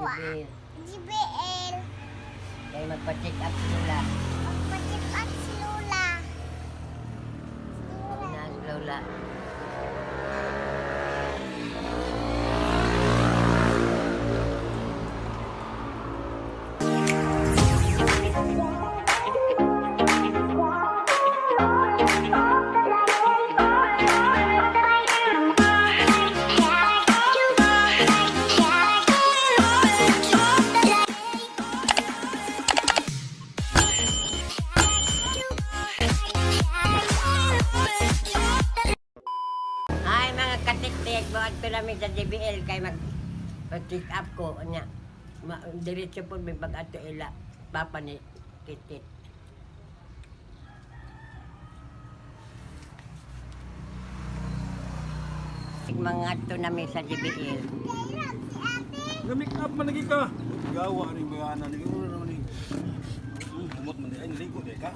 GBL. GBL. Kay magpa-check up si Lola. Magpa-check up si Lola. Na si Lola. Ay mga katiktik, buhat ko namin sa GBL kay mag check up ko nya. Ma, diretso po may pag-ato ila papa ni Titit. Mga ato namin sa GBL. Ga-make up man lagi ka. Gawa ning bayana ni uro naman ni. Humot man di ay naligo di ka.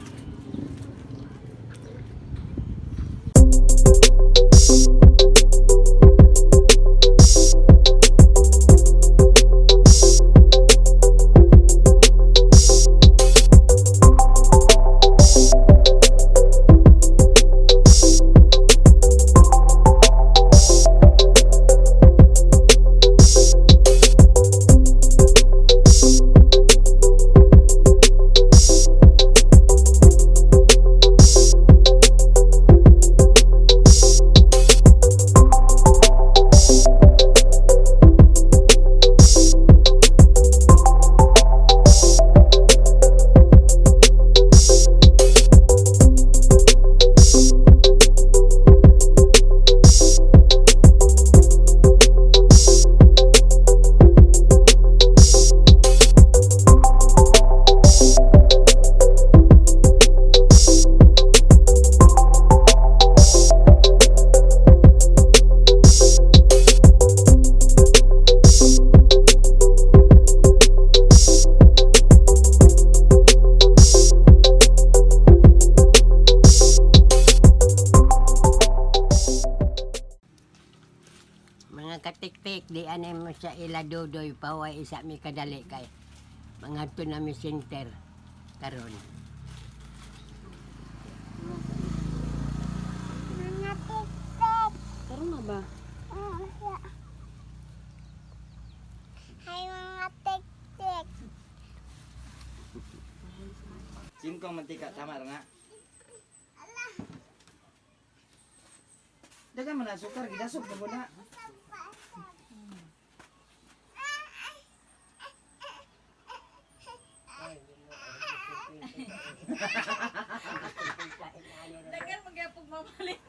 Mga katiktik, di anay mo sa ila dudoy paway isa mi kadali kay mga ato nami center karon. Mga tik-tik. Karon na ba? Oo, siya. Hi mga tik-tik. Singkong mantika, tama ra na. Dagan man na sukar, gidasok na mo na. Dagan magyapog mamalit.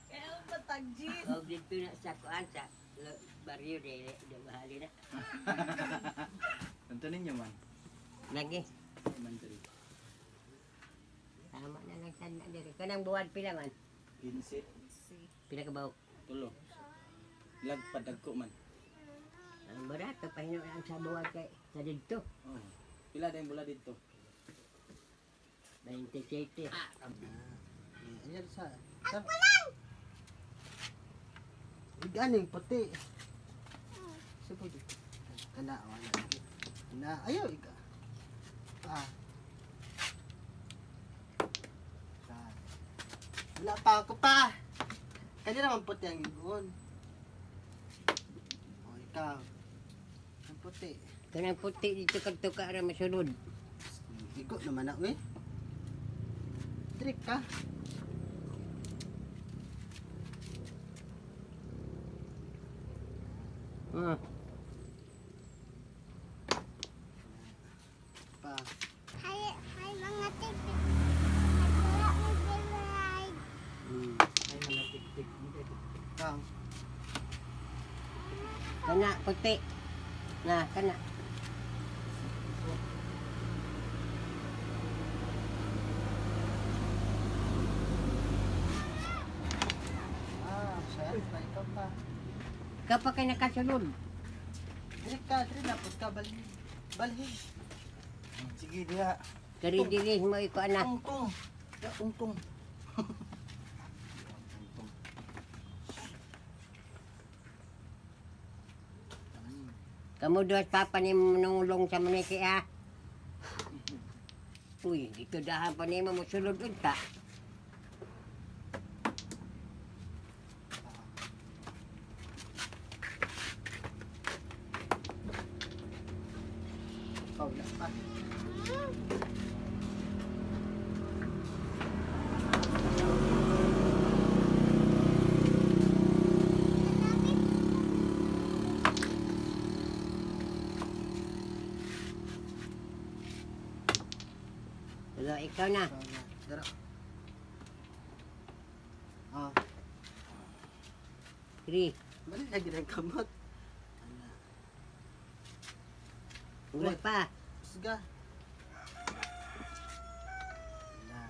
Kaya ang patag Gis. O dito na sa kuan sa baryo dili di bahali na. Tanto ninyo man. Lagi Ay, man diri. tama na lang sa na diri. Kanang buwan pila man? 15, Pila ka bawok? tulo. Lagpad dagko man. Ang barato pahino lang sa buwan kay sa didto. Oh. Pila dayong bula dito? 27. Ayan sa... Sa... Ganing puti. Sa puti. Kana, wala. Na, ayaw, ika. Pa. Pa. Wala pa ako pa. Kanya naman puti ang igon. O, ikaw. Ang puti. Kanang puti dito kadto ka ra masunod. Igo naman na, we. Trick ka. Pa. Hi, hi mga tik-tik. Nagwala mi ride. Ay mga tik-tik. Ikaw. Kana puti. Na kana. Ah, siya. Pa, ikaw pa. Kapag kay nakasunod. Diri ka, diri na pud ka balhin. Balhin. Sige diha. Kari diri mo iko ana. Tungtong. Ya tungtong. Kamu duhat papa ni nungulong sa maniki ha. Uy, dito dahan pa nimo mosulod unta. Ikaw wala pa. Wala, ikaw na. Ikaw na. Dara. Ah, 3. balik lagi ng kamot. Ana. Wala pa. Usga. Wala.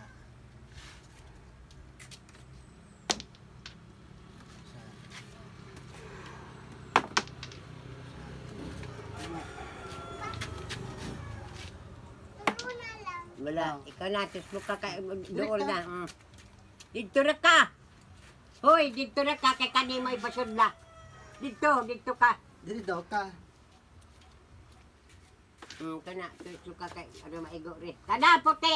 Tulo na lang. Wala. Ikaw na. Tusbok ka kay dool na. Dito ra ka. Hoy, dito ra ka kay kanimo ipasudla. Dito, dito ka. Dili daw ka. Kana, tusbok ka kay ano maigo ri. Kana puti.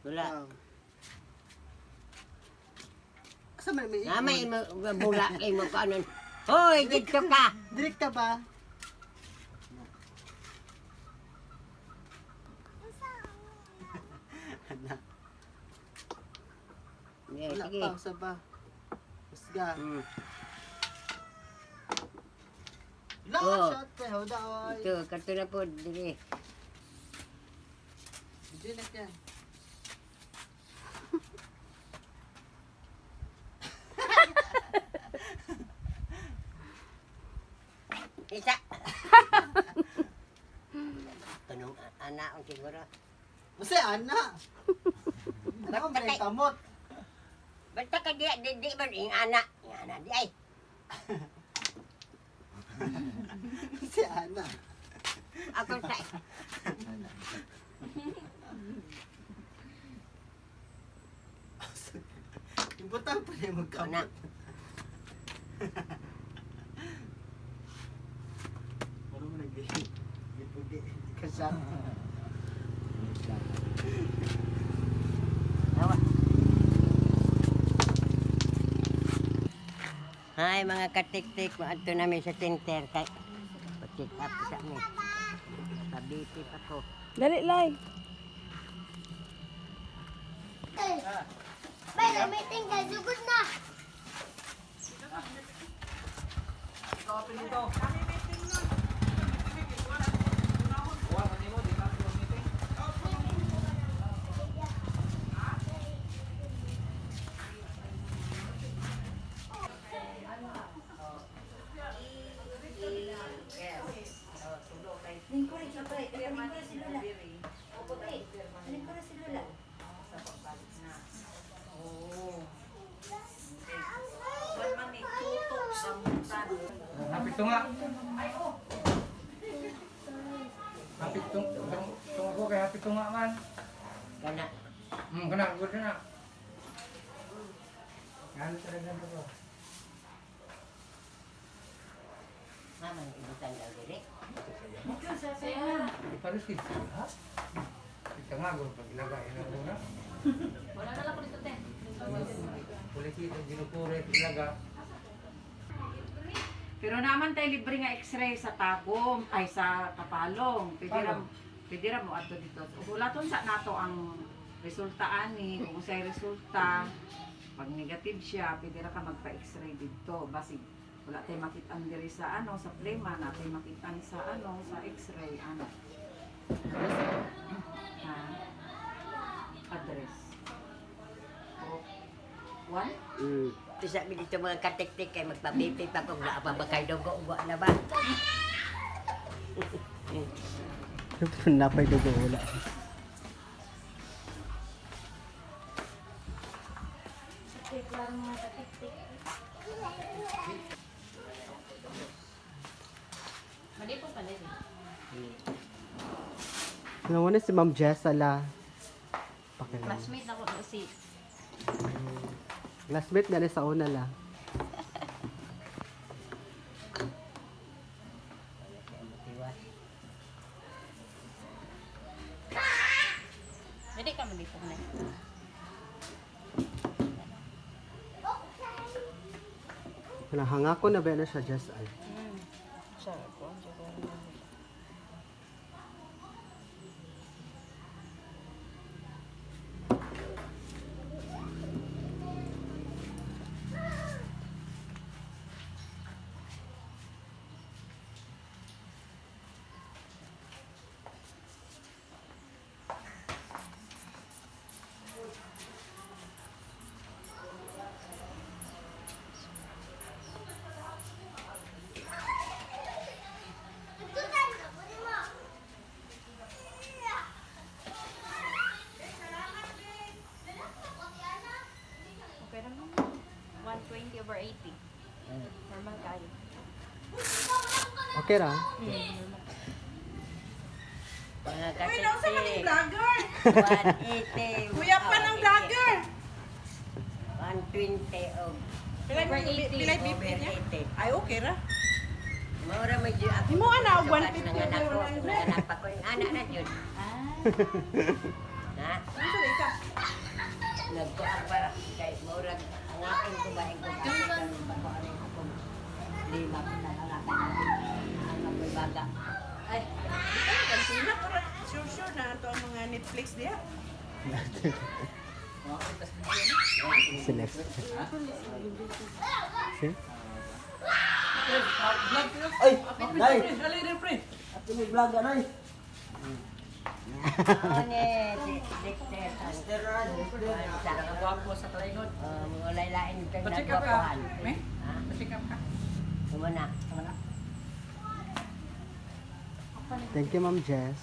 Wala. Ikaw. Asa man may Na may bula kay mo kanon. Hoy, dito ka. Dili ka ba? Ana. Yeah, Wala sige. pa, usa pa. Usga. La, Oh. shot kay hoda oy. Ito, kato na po, dili. Dili na kaya. Isa. Tanong ana ang siguro. Usa ana. Ana ko may kamot. Basta ka di, di, di man ing ana. Ing ana di ay. Usa ana. Ako sa Ibutang pa niya ana. magkamot. Pero mo nag gipugi ka siya. Awa. Hi mga katiktik, maadto namin sa center kay pa-check up sa amin. Pabitip ako. Dali, Lai. Bay, gamitin kay sugod na. Hapit tunga. Hapit tung tung tung ako kay hapit tunga man. Kana. Kana good na. Yan talaga na ko. Mama ibutan daw diri. Parusit ha? Kita nga go paglagay na ko na. Wala na lang ko dito, te. Puliki ang ginukure ilaga. Pero naman tayo libre nga x-ray sa Tagum, ay sa Kapalong. Pwede ra mo adto dito. Hulaton sa nato ang resulta ani, kung say resulta, pag negative siya, pwede ra ka magpa-x-ray dito. Basig wala tay makitaan diri sa ano, sa plema, na tay makitaan sa ano, sa x-ray ano. Ha? Address. O, one? Isa mi dito mga katiktik kay magpabipip ako na pa ba kay dugo ugo na ba? Napay dugo wala. Mali po pala eh. Ano na si Ma'am Jessa la. Pakilala. Classmate ako na si Classmate na rin sa una la. Dali ka man dito na. Nahanga ko na ba na siya Jess ay. Okay ra man. 120 over 80. Normal kayo. Okay ra. Mga Uy, nausa man yung katiktik. vlogger. 180. Kuya pa ng vlogger. 120 og Pilay Over 80. pilay BP over niya? 80. Ay, okay ra. Maura may jud ako. Himo ana og Sukat 150 ng anak ko, over 100. nanganak pa ko. Yung Anak na jud. Ah. Ha? Ano sa ka? Nagkuang pa kay maurag ang akong kumain ko. Karon pa ko aning akong lima pa na anak. Ang ako'y baga. Ay, kantina pero sure sure na ato ang mga Netflix diha. Sila. See? Ay, Nay! Dali rin pre. Ate may vlog, anay. Ako ni si Dexter. Mr. Raj, Nagwapo sa kalingot. Mga lain kang Pa-check up ka. nagwapuhan. Me? Ha? Pa-check up ka. Kumana. Thank you, Ma'am Jess.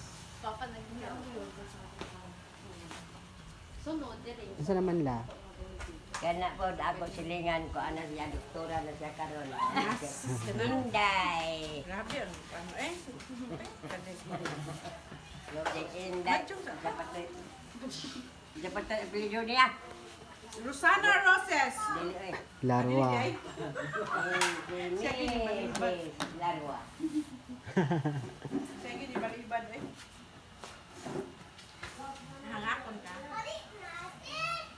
Sunod diri. Isa naman la. Kaya na po ako silingan ko ano siya doktora na siya karon. Inday. Grabe ang ano eh. Lo si Inday. Dapat na dapat na apelyido niya. Rosana Roses. Dili eh. Larwa. Ay, Siya Larwa. Sige, di balibad eh. Hangakon ka.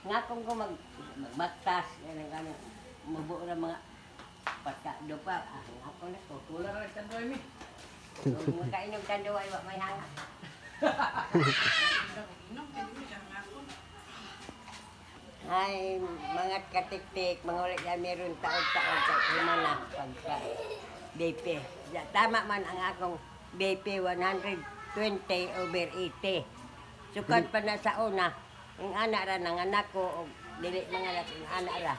Nga kung ko mag magbaktas yan ang ano mabuo na mga pagka pa ah, nga ko na ko. Kulang na tandoy mi. Kung makainom tanduay wa may hanga. Inom, kaya di ka hangakon. Ay, mga katiktik, mga ulit na meron taon-taon sa humana pagka BP. Ya, tama man ang akong BP 120 over 80. Sukad pa na sa una, ang anak ra ng anak ko, og dili mga anak, ang anak ra.